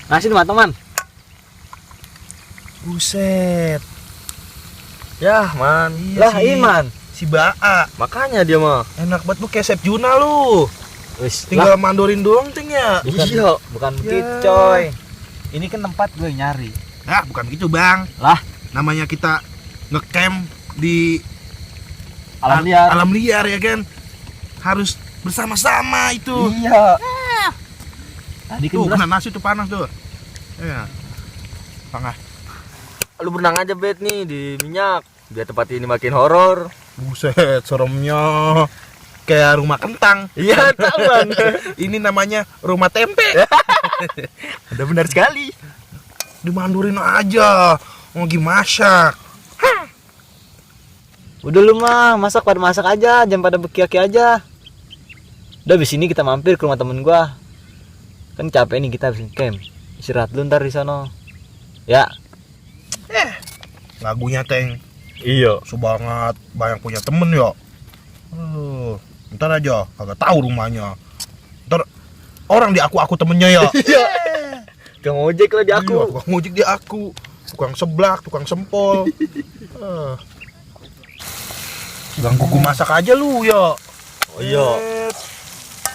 Ngasih teman-teman. Buset. Yah man. Lah Iman. Si Baa. Makanya dia mah. Enak banget lu kayak Chef Juna lu. Wis, Tinggal mandorin doang ting ya. Iya. bukan Ya. begitu, coy. Ini kan tempat gue nyari. Nah, bukan gitu, Bang. Lah, Namanya kita ngecamp di alam liar. alam liar ya kan. Harus bersama-sama itu. Iya. Tadi kan Tuh, beras. kena nasi tuh panas tuh. Iya. Tengah. Lu berenang aja Bet nih di minyak. Biar tempat ini makin horor. Buset, seremnya. Kayak rumah kentang. Iya, tahu man. Ini namanya rumah tempe. Udah benar sekali. Dimandurin aja. Mau gimana masak. Udah lu mah, masak aja, jangan pada beki-beki aja. Udah abis ini kita mampir ke rumah temen gua. Kan capek nih kita habis camp. Istirahat dulu ntar di sono. Ya. Lagunya Teng. Iya. Sebanget banyak punya temen ya. Ntar aja kagak tahu rumahnya. Ntar orang di aku temennya ya. Iya. Kang ojek lah di aku. Iya, tukang ngojek di aku. Tukang seblak, tukang sempol. Ganggu gua masak aja lu ya. Oh iya.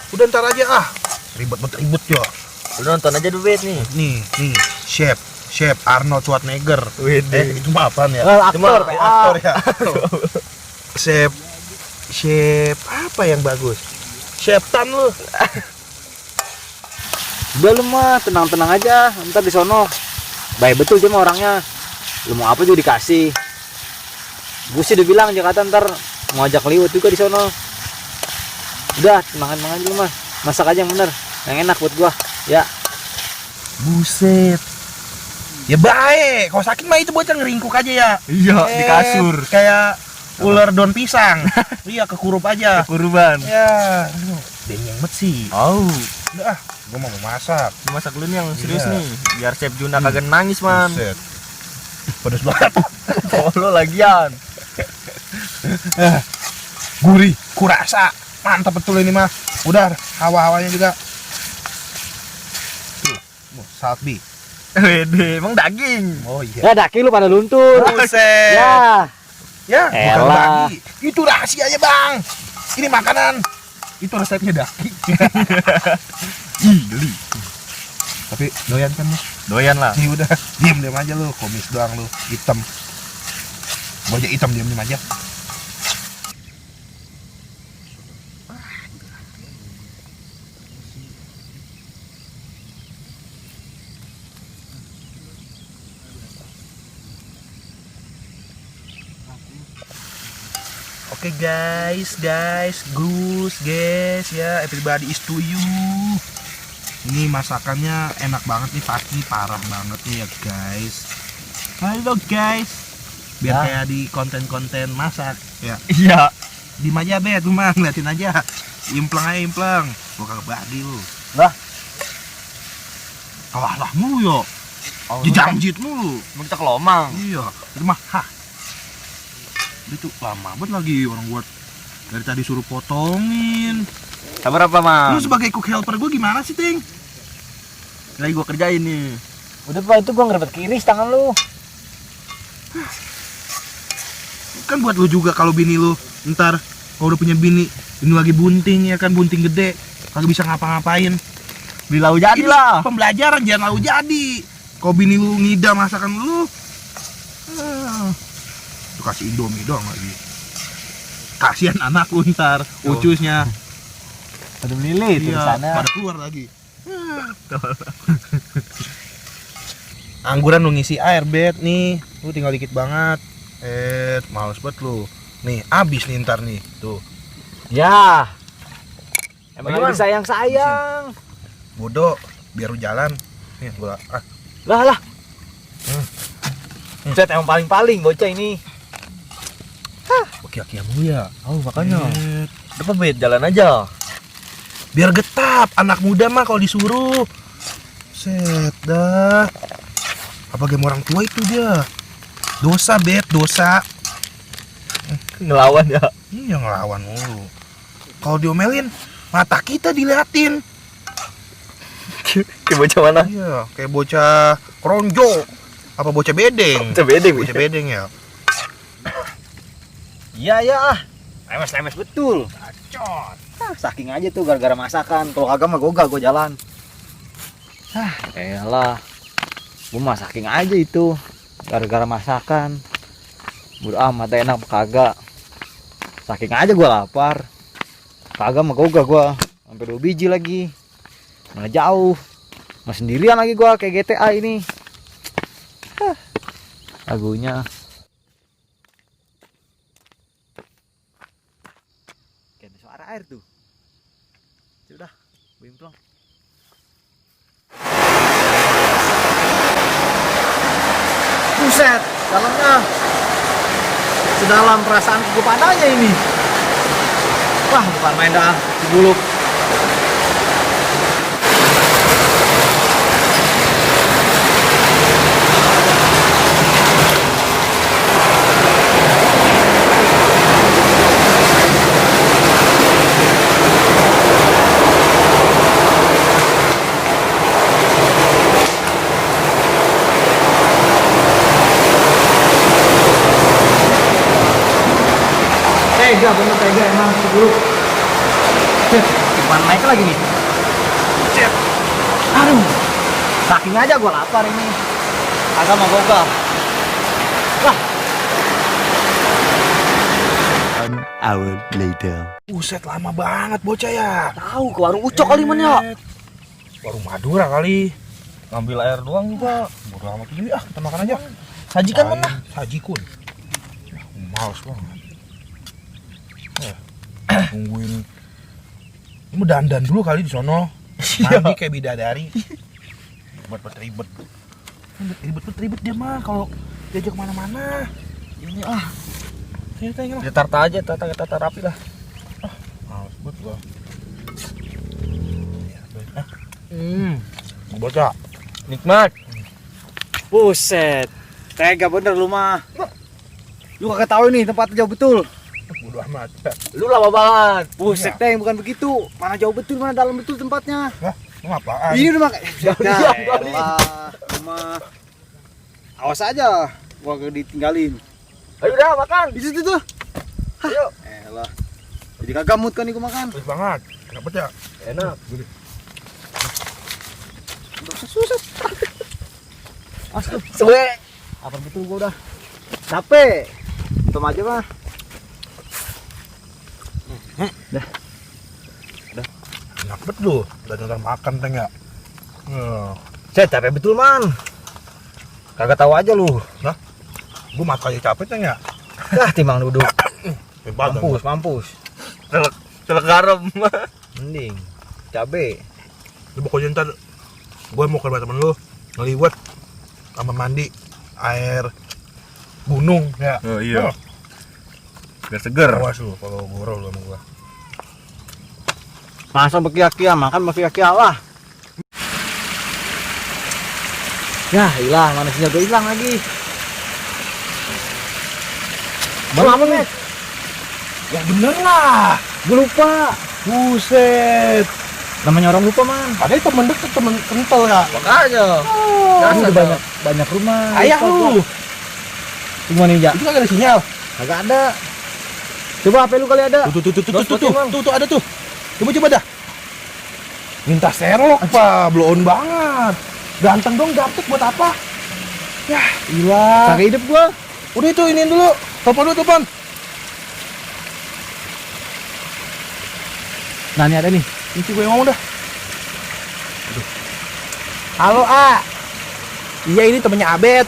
Udah ntar aja ah. Ribet ya. Lu nonton aja dulu Bet nih. Nih, Chef Arnold Schwarzenegger. Wede. Itu mah apaan ya? Aktor, Oh, aktor ya. Chef apa yang bagus? Chef Tan lu. Udah lu mah, tenang-tenang aja. Ntar di sono. Baik betul dia mah orangnya. Lu mau apa juga dikasih. Gue sih udah bilang Jakarta ntar mau ajak liwat juga di sono. Udah, tenang aja lu mah. Masak aja yang bener, yang enak buat gua. Ya. Buset. Ya baik, kalau sakit mah itu bocah ngeringkuk aja ya. Iya, di kasur. Kayak ular daun pisang. Iya, kekurup aja. Kurban. Ya, dengeng banget sih. Oh, Udah ah, gua mau masak. masak dulu nih yang serius Iya. nih. Biar Chef Juna kagak nangis, man. Buset. Pedes banget. Oh, lo lagian. Gurih, kurasa. Mantap betul ini mah. Udah, hawa-hawanya juga. Tuh, saltbi. Wede, emang daging. Oh iya. Ya daki lu pada luntur. Buset. Ya. Ya, bukan Elah. daging. Itu rahasianya, Bang. Ini makanan. Itu resepnya daging. Gili. Tapi doyan kan lu? Doyan lah. Nih udah, diam aja lu, komis doang lu, hitam. Gua aja hitam diam aja. Oke guys, Gus, ya, everybody is to you. Ini masakannya enak banget nih, pasti parah banget nih ya guys. Halo guys, biar Ya. kayak di konten-konten masak ya. Iya. Di aja Bet, lu mah ngeliatin aja. Impleng aja impleng. Gua kagak badi lu. Lah. Kalah mulu yo. Oh, Jejamjit mulu. Emang kita kelomang. Iya, itu mah hah. Itu lama banget lagi orang buat dari tadi suruh potongin. Sabar apa, Lu man? sebagai cook helper gua gimana sih, Ting? Lagi gua kerjain nih. Udah Pak, itu gua ngerebet kiris tangan lu. Kan buat lu juga kalau bini lu ntar kalau udah punya bini ini lagi bunting ya kan, bunting gede kagak bisa ngapa-ngapain. Beli lau jadi Ini lah. pembelajaran, jangan lalu jadi. Kalau bini lu ngidam masakan lu, lu kasih Indomie doang lagi. Kasihan anak lu ntar, ucusnya. Pada melilit di Iya, sana. pada keluar lagi. Angguran lu ngisi air Bet nih, lu tinggal dikit banget. Males banget lu. Nih, abis nih ntar nih, tuh. Ya. Emang Bagaimana? lagi sayang-sayang. Bodoh, biar lu jalan. Nih, gua Lah. Set emang paling-paling bocah ini. Oke mulu ya. Oh, makanya. Bet. Udah Bet, jalan aja. Biar getap, anak muda mah kalau disuruh. Set dah. Apa game orang tua itu dia? Dosa Bet, dosa. Ngelawan ya. Iya ngelawan mulu. Kalau diomelin, mata kita diliatin. Kayak bocah mana? Iya, kayak bocah kronjo. Apa bocah bedeng? Bocah bedeng. Bocah bedeng ya. Iya ya, lemes betul. Bacot. Saking aja tuh gara-gara masakan. Kalau kagak mah gogah gue jalan. Elah. Gue mah saking aja itu gara-gara masakan. Bodo amat enak apa kagak. Saking aja gue lapar. Kagak mah gogah gue. Sampai 2 biji lagi. Mana jauh. Mas sendirian lagi gue kayak GTA ini. Lagunya. Kayak ada suara air tuh. Sudah, bimplang. Buset, dalamnya sedalam perasaan kepadanya ini. Wah, bukan main dah, Cibuluk. Tega bener tega emang Cibuluk. Bukan naik lagi nih. Aduh, saking aja gua lapar ini. Agak mau gogah. Wah. 1 hour later. Buset, lama banget bocah ya. Tahu ke warung Ucok kali mana ya? Warung Madura kali. Ngambil air doang juga. Bodo amat ini kita makan aja. Sajikan mana? Sajikun. Males banget. Tungguin. Ini mau dandan dulu kali di sono. Mandi kayak bidadari. Ribet. Ribet dia mah kalau diajak kemana-mana. Ini Ini lah. Ya tata aja, tata rapi lah. Males banget gua. Mau baca. Nikmat. Buset. Tega bener lu mah. Lu kagak tahu ini tempatnya jauh betul. Bodo amat. Lu lama banget. Buset, Teng, bukan begitu. Mana jauh betul, mana dalam betul tempatnya. Hah? Lu apaan? Ini udah makan. Kali. Rumah. Awas aja, gua kagak ditinggalin. Ayo udah makan. Di situ tuh. Ayo. Elah. Jadi kagak mood kan nih gua makan. Bagus banget. Enak banget ya. Enak. Susah. Aduh, Suwe. apa betul gua udah. Capek. Hitam aja mah. Enak banget lu. Udah nonton makan teng ya. Saya capek betul, Man. Kagak tahu aja lu. Gua makan aja capek teng ya. Dah timbang duduk. Hebat. Mampus. Celek garam. Mending cabe. Lu pokoknya ntar gua mau ke rumah temen lu ngeliwet sama mandi air gunung ya. Oh iya. Biar seger. Awas lu kalau gorol lu sama gua. Masa bekia-kia makan bekia-kia lah. Ya hilang, manusia gue hilang lagi. Bangun nih. Ya bener lah. Gue lupa. Buset. Namanya orang lupa, Man. Padahal temen deket, temen kental ya. Makanya. Ini udah banyak rumah. Ayah lu. Cuma nih, Ja. Itu kagak ada sinyal. Kagak ada. Coba HP lu kali ada. Tuh ada tuh. Coba dah. Minta Sherlock pak, blow on banget. Ganteng dong, dapet buat apa? Ya, hilang. Kagak hidup gua. Udah itu iniin dulu. Telepon. Nah, ini ada nih. Ini gue ngomong dah. Halo A. Iya ini temennya Abed.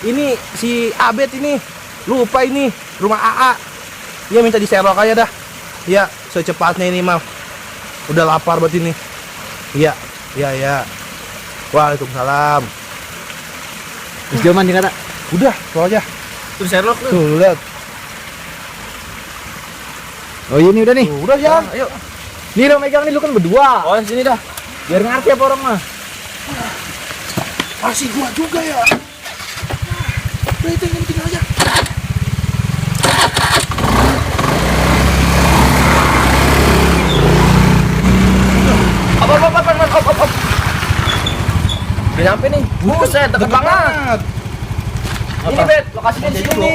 Ini si Abed ini. Lupa ini rumah AA. Iya minta di Sherlock aja dah. Iya secepatnya ini mah. Udah lapar buat ini. Iya. Waalaikumsalam. Terus dia mandi kata. Udah, tuh aja. Terus Sherlock lu. Tuh lihat. Oh ini udah nih. Tuh, udah ya. Ayo. Nih lo megang nih, lu kan berdua. Oh sini dah. Biar ngerti apa orang mah. Masih gua juga ya. Udah itu yang penting aja. Apa? nyampe nih. Buset, deket banget. Ini Bet, lokasinya di sini.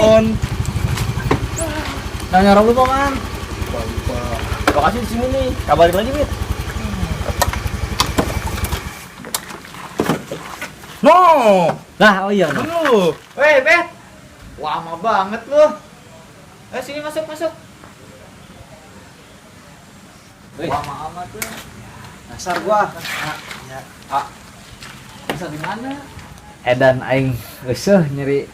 Nanya orang lupa man. Lokasi di sini nih. Kabarin lagi, Bet. No. Nah, oh iya. No. Lu. Weh, Bet. Lama banget lu. Sini masuk. Lama amat lu. Dasar gua. Bisa di mana? Edan aing geuseuh nyeri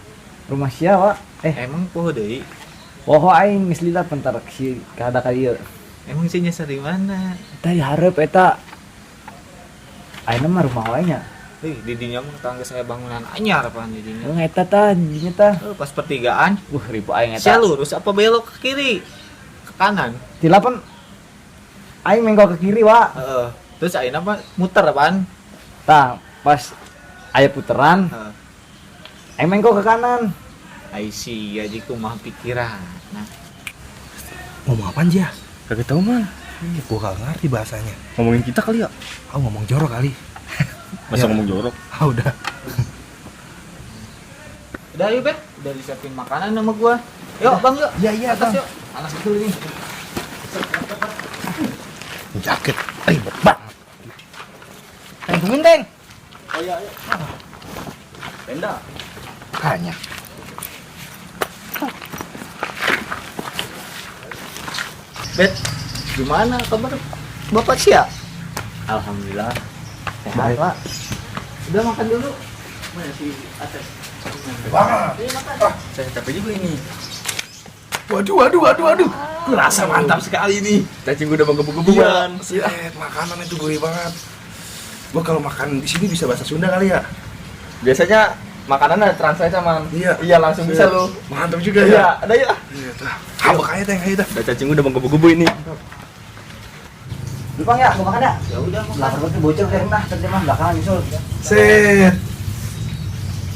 rumah sia, Wak. Emang poho deui? Poho aing geus lila pentar si kada ka ieu. Emang sih nyasar di mana? Eta dihareup eta. Ayeuna mah rumah wae nya. Di dinya mah tangga saya bangunan anyar pan di dinya. Eta tah, dinya tah. Pas pertigaan, Ribu aing sia eta. lurus apa belok ke kiri? Ke kanan. Tilapan aing menggol ke kiri, Wak. Heeh. Terus ayeuna mah muter pan. Tah, pas aya puteran, Heeh. aing menggol ke kanan. Ai sia jadi kumaha pikiran. Nah, Ngomong apaan dia? Kagak tahu man. Gua gak ngerti bahasanya. Ngomongin kita kali ya. Aku ngomong jorok kali. Masa Ya. ngomong jorok? Udah. udah yuk, Bet. Udah disiapin makanan sama gua. Yuk, Bang, yuk. Iya, Atas Bang. yuk. Panas betul ini. Jaket ribet banget. Tengin, Teng. Oh iya, ayo. Tenda. Hanya. Bet, gimana kabar Bapak sia? Alhamdulillah. Sehat, Pak. Udah makan dulu. Mana si Ates? Saya capek juga ini. Waduh. Rasa mantap sekali nih. Cacing udah menggebu-gebuan. Set, makanan itu gurih banget. Gua kalau makan di sini bisa bahasa Sunda kali ya? Biasanya makanan ada translate sama. Iya. Iya, langsung bisa lu. Mantap juga Iya, ya. ada ya. Iya, tuh. Habak aja Teng, ayo dah. Udah cacing udah menggebu-gebu ini. Lu Bang ya, gua makan ya? Ya udah, lapar banget bocor kayak rumah, terjemah belakangan nyusul. Set.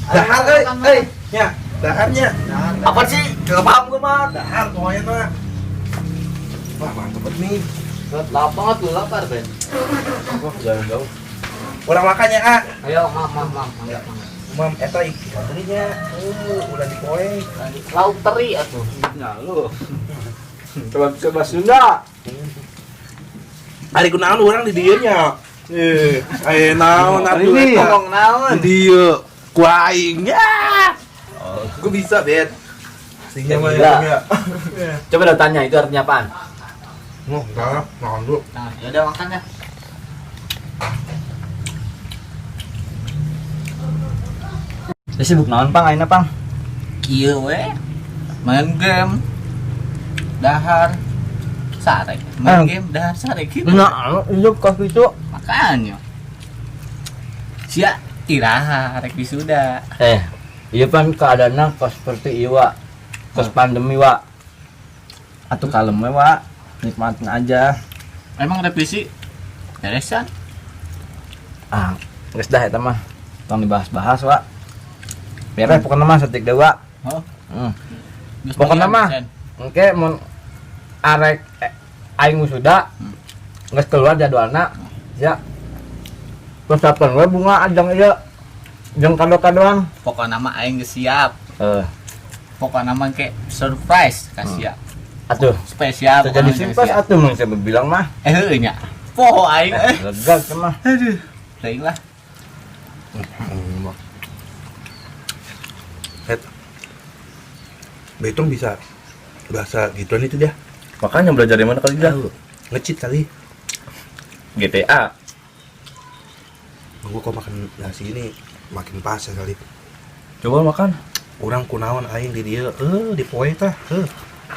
Dahar, nya. Daharnya. Apa sih? Gak paham gua mah. Dahar pokoknya mah. Wah, mantap banget nih. Lapar banget lu, lapar, Ben. Wah, jangan jauh. Orang makannya, ah. Ayo, mam. Mam, eta ikan terinya. Udah dipoe. Lauk teri atuh. Nah, lu. Coba Sunda. Ari kunaon urang di dieu nya. Aya naon atuh Ini eta. Ngomong naon? Di dieu ku aing. Ya. Gua bisa, Bet. Aslinya mah ya. Coba lo tanya itu artinya apaan? Oh, enggak, makan dulu. Nah, ya udah makan dah. Ya sibuk naon, Pang? Ayeuna, Pang? Kieu we. Main game. Dahar. Sare. Main game dahar sare kieu. Nah, hidup kos itu. Makanya. Sia iraha rek wisuda. Iya pan keadaannya kos seperti ieu, Wak. Kos pandemi, Wak. Atuh kalem we, Wak. Nikmatin aja. Emang revisi beresan? Ah, geus dah eta mah. Tong dibahas-bahas, Wak. Beres pokona mah satik deui, Wak. Oh, geus Pokona bagian mah. desain. Engke mun arek aing wisuda geus keluar jadwalna. Ya. Persiapan we bunga ajang ieu. Jeung kado-kadoan. Pokoknya mah aing geus siap. Pokoknya mah ke surprise kasih ya. Atuh, Spesial. terjadi pokokna simpas geus siap. atuh mun saya bilang mah. Heuh nya. Poho aing Lega teh mah. Aduh. Teuing lah. Betong bisa bahasa gituan itu dia. Makanya belajar dari mana kali dia? Ngecit kali. GTA. Gua kok makan nasi ini makin pas ya kali. Coba makan. Orang kunaon aing di dieu, di poe tah.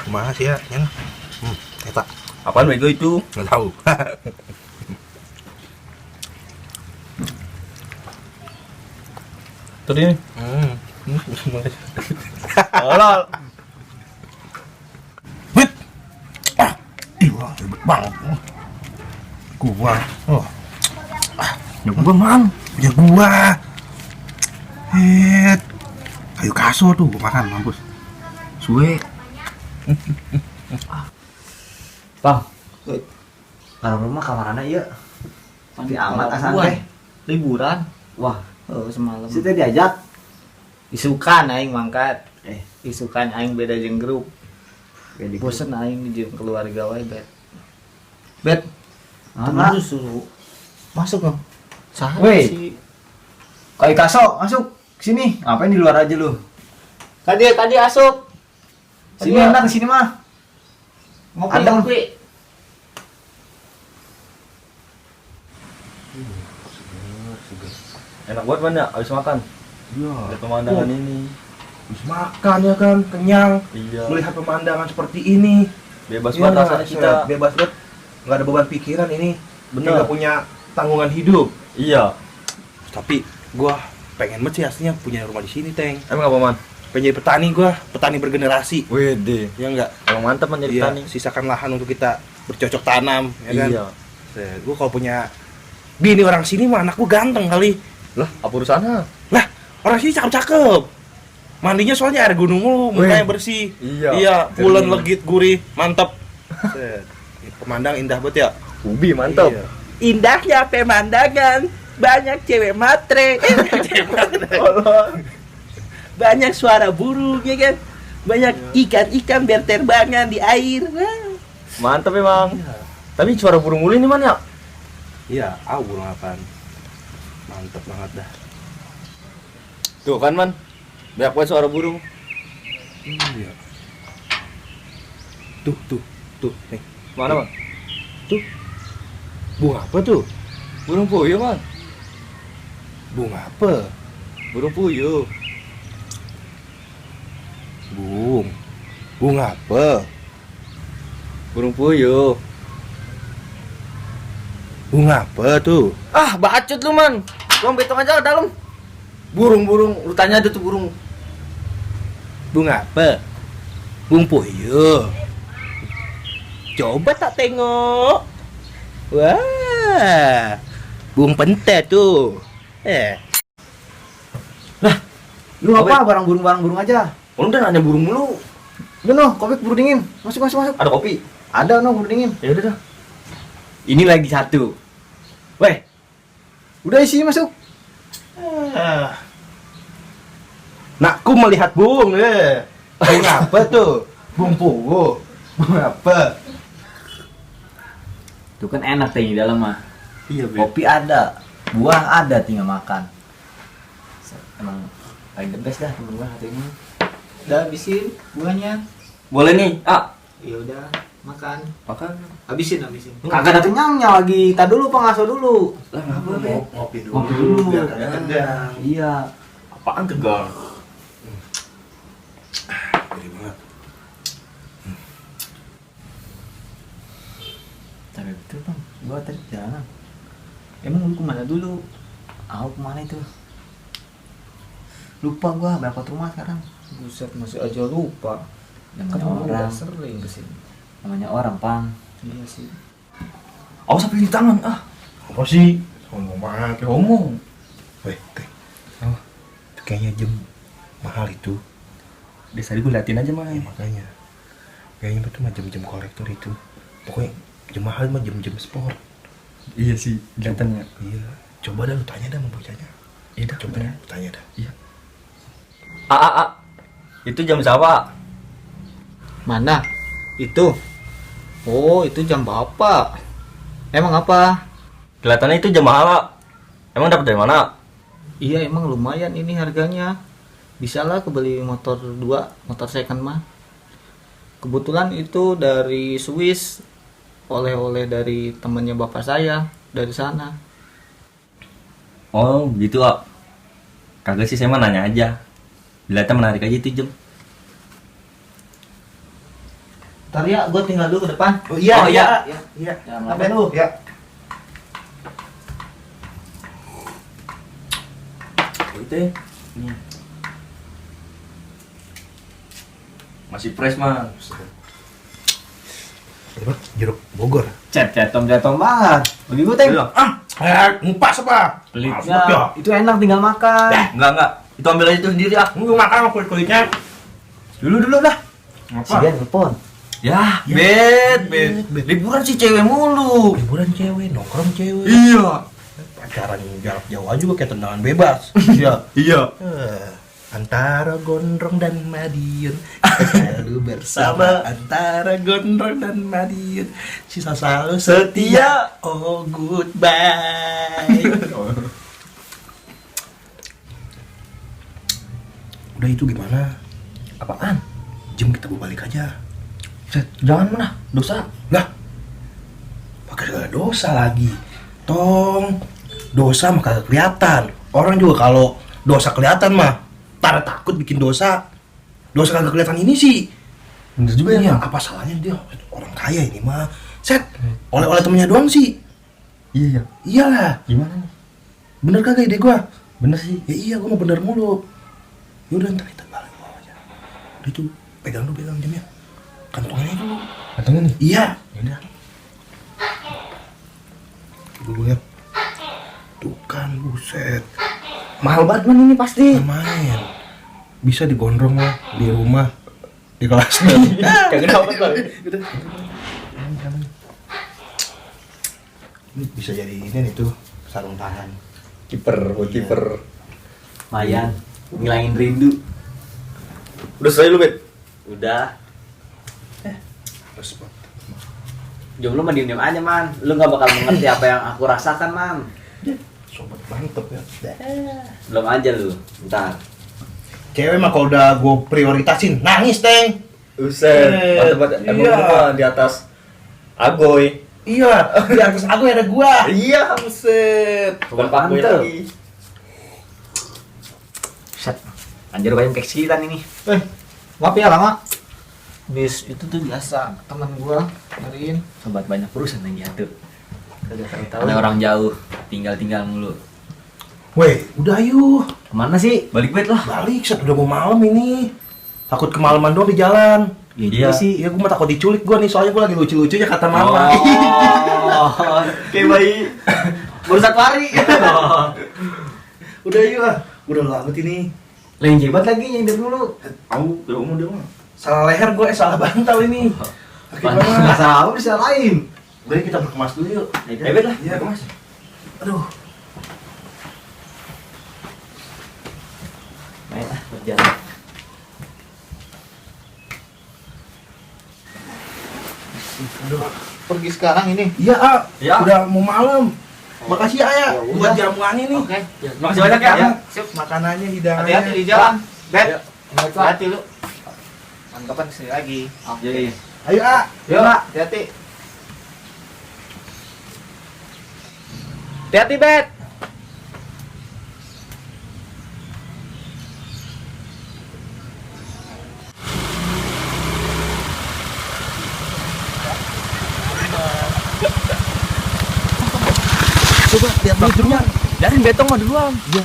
Kumaha sih ya, yang. Eta Apaan bego itu? enggak tahu. Tadi ini. Oh, Lol. ih, wah, ribet banget. Gua. Oh. Ya gua mang, punya gua. Kayu kasur tuh gua makan mampus. Suwe. Bang. Kalau rumah kamarana ieu. Tapi amat asan teh. Liburan. Wah, Oh, semalam. Si teh diajak. Isukan aing mangkat. Eh. Isukan aing beda jeung grup. Jadi Bosen aing jeung keluarga wae, Bet. Bet. Mana? Terus suruh masuk dong. Saha Weh. sih? Koi kaso, masuk sini. Ngapain di luar aja lu? Tadi asup. Sini enak sini mah. Ngopi Adem. ngopi. Enak banget man ya, habis makan. Iya. Lihat pemandangan ini. Habis makan ya kan, kenyang. Iya. Melihat pemandangan seperti ini. Bebas Iya, banget rasanya kita. bebas banget. Nggak ada beban pikiran ini. Bener. Nggak punya tanggungan hidup. Iya. Tapi gua pengen banget sih aslinya punya rumah di sini, Teng. Emang apa man? Pengen jadi petani gua, petani bergenerasi. Wede. Ya enggak? Emang mantap man jadi Iya, petani. sisakan lahan untuk kita bercocok tanam, ya kan? Iya. Gua kalau punya bini orang sini mah anak gua ganteng kali. Lah, apa urusannya? Lah, orang sini cakep-cakep. Mandinya soalnya air gunung mulu, mukanya bersih. Iya. Iya, pulen Kering. legit, gurih, mantap. Set. Pemandang indah banget ya. Ubi mantap. Iya. Indahnya pemandangan, banyak cewek matre, banyak suara burung ya kan, banyak ikan-ikan berterbangan di air. Wah. Mantap emang. Tapi suara burung mulu ini man ya? Iya, burung apaan? Mantap banget dah. Tuh kan man. Banyak banget suara burung. Iya. Tuh, nih. Mana man? Bunga apa tuh? Burung puyuh man. Bunga apa? Burung puyuh. Bunga apa? Burung puyuh. Bunga apa tuh? Ah, bacot lu man. Gua betong aja ke dalam. Burung-burung, lu tanya aja tuh burung. Bunga apa? Bunga puyuh. Coba tak tengok. Wah, burung pentet tuh. Lu apa barang burung aja? Lu udah nanya burung mulu. Udah noh, kopi keburu dingin. Masuk. Ada kopi. Ada noh keburu dingin. Ya udah dah. Ini lagi satu. Weh. Udah isi masuk. Nakku melihat burung Bunga apa tuh? Bunga puyuh. Bunga apa? Itu kan enak teh di dalam mah. Iya, Kopi ada, buah ada, tinggal makan. Emang paling the best dah temen gua hari ini. Udah habisin buahnya. Boleh nih. Ah, Ya udah, makan. makan. Habisin. Kagak ada kenyangnya lagi. Tadi dulu pengaso dulu. Lah, enggak boleh. Ngopi Ngopi dulu. biar kagak tegang. Iya. Apaan tegang? Gede banget. Tapi betul bang, gua tadi jalan. Emang lu kemana dulu? Aku kemana itu? Lupa gua berapa rumah sekarang. Buset, masih aja lupa. Namanya Kan orang. sering kesini. Namanya orang pang. Iya sih. Awas sampai di tangan. Ah, Apa sih? Ngomong banget. ngomong. Weh, Teng. Itu kayaknya jam mahal itu. Dari tadi gue liatin aja mah. Ya, makanya. Kayaknya itu mah jam-jam kolektor itu. Pokoknya jam mahal mah jam-jam sport. Iya sih, kelihatannya. Iya. Coba dah lu tanya dah sama bocahnya. Iya dah, Coba tanya. dah, tanya dah. Itu jam siapa? Mana? Itu. Oh, itu jam bapak. Emang apa? Kelihatannya itu jam mahal, Pak. Emang dapat dari mana? Iya, emang lumayan ini harganya. Bisa lah kebeli motor 2, motor second mah. Kebetulan itu dari Swiss. Oleh-oleh dari temannya bapak saya dari sana. Oh, gitu, Pak. Kagak sih, saya mah nanya aja. Dilihatnya menarik aja itu jam. Ntar ya, gue tinggal dulu ke depan. Oh iya, Oh, iya. Iya. Ya, Apa lu? Ya. Itu ya. Nih. Masih fresh, Mas. Apa? Jeruk Bogor. Cetom banget. Bagi gue teng. Ngupas apa? Ya, itu enak tinggal makan. Enggak. Itu ambil aja itu sendiri, ah. Lu makan kulit-kulitnya. Dulu dah. Apa? Sian telepon. Ya, bet. Liburan sih cewek mulu. Liburan cewek, nongkrong cewek. Iya. sekarang jarak jauh aja juga kayak tendangan bebas. Iya. Iya. Antara Gondrong dan Madiun kita selalu bersama. Antara Gondrong dan Madiun sisa selalu setia. Oh goodbye. Udah itu gimana? Apaan? Jam kita balik aja. Set, jangan mana? Dosa. Lah, pakai segala dosa lagi. Tong, dosa mah kagak kelihatan. Orang juga kalau dosa kelihatan mah pada takut bikin dosa. Dosa kagak kelihatan ini sih. Bener juga Iya, ya. apa salahnya dia? Orang kaya ini mah. Set, oleh-oleh temennya doang sih. Iya. Iyalah, Gimana nih? bener kagak ide gua? Bener sih. Ya iya, gua mau bener mulu. Yaudah ntar kita balik bawah aja. Udah itu, pegang jamnya. Kantongannya dulu. Katanya nih. Iya. Yaudah. Gue lihat. Tuh kan, buset. Mahal banget man ini pasti. Main. Bisa digondrong lah di rumah, di kelas. Kagak dapet bang. Ini bisa jadi ini nih tuh sarung tangan. Kiper, buat kiper. Lumayan, ngilangin rindu. Udah selesai lu, Bet? Udah. Terus Jomblo mah diem-diem aja man. Lu gak bakal mengerti apa yang aku rasakan man. sobat mantep ya. Belum aja lu, ntar. Cewek mah kalau udah gue prioritasin nangis teng. Buset, mantep banget. Emang Iya. lu mah di atas Agoy. Iya, di atas aku ada gua. Iya, buset. Bukan Pak Boy Mantep. lagi. Set. Anjir banyak keksitan ini. Maaf ya lama. Bis itu tuh biasa teman gua nyariin. Sobat banyak urusan yang jatuh. Kagak tahu. Ada orang jauh, tinggal mulu. Weh, udah yuk. Kemana sih? Balik bed lah. Balik, set udah mau malam ini. Takut kemalaman doang di jalan. Ya Iya. sih. Iya, gue mah takut diculik gua nih, soalnya gua lagi lucu-lucunya kata mama. Oh. Kayak bayi. Barusan lari. Udah yuk ah. Udah lama ini. Lain jebat lagi nyindir dulu. Aku udah umur dia mah. Salah leher gue, salah bantal ini. Gimana? Nggak salah, bisa lain. Udah kita berkemas dulu yuk. Bebet lah. Iya, kemas. Aduh. Main ah, berjalan. Aduh. Pergi sekarang ini. Iya, ah. Ya. Udah mau malam. Makasih ya, Ya buat udah. jamuannya nih. Oke. Makasih banyak ya. Sip. Makanannya, hidangannya. Hati-hati di jalan. Bet. Ya. Hati-hati lu. Anggapan kesini lagi. Oke. Iya. Ayo, ah. Yuk, Pak. Hati-hati. Hati-hati, Bet. Coba lihat dulu jamnya. Biarin betong mah duluan. Iya.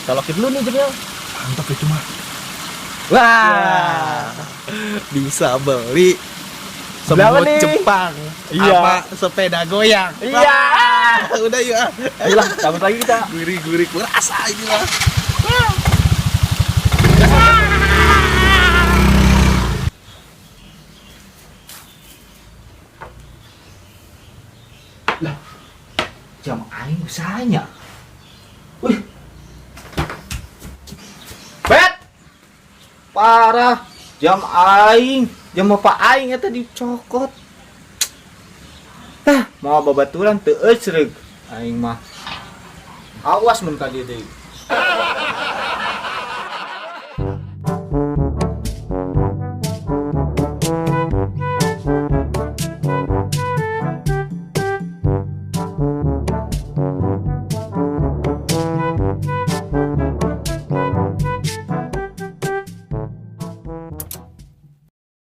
Colokin dulu nih jamnya. Mantap itu mah. Wah. Bisa beli Berapa nih? Jepang. Iya. Apa sepeda goyang. Iya. Udah yuk. ah. Ayolah, cabut lagi kita. Gurih-gurih kurasa ini lah. Jam aing usahanya. Wih. Bet. Parah. Jam aing. Jam apa aing eta dicokot. Mau babaturan teu eusreug aing mah. Awas mun ka dieu deui.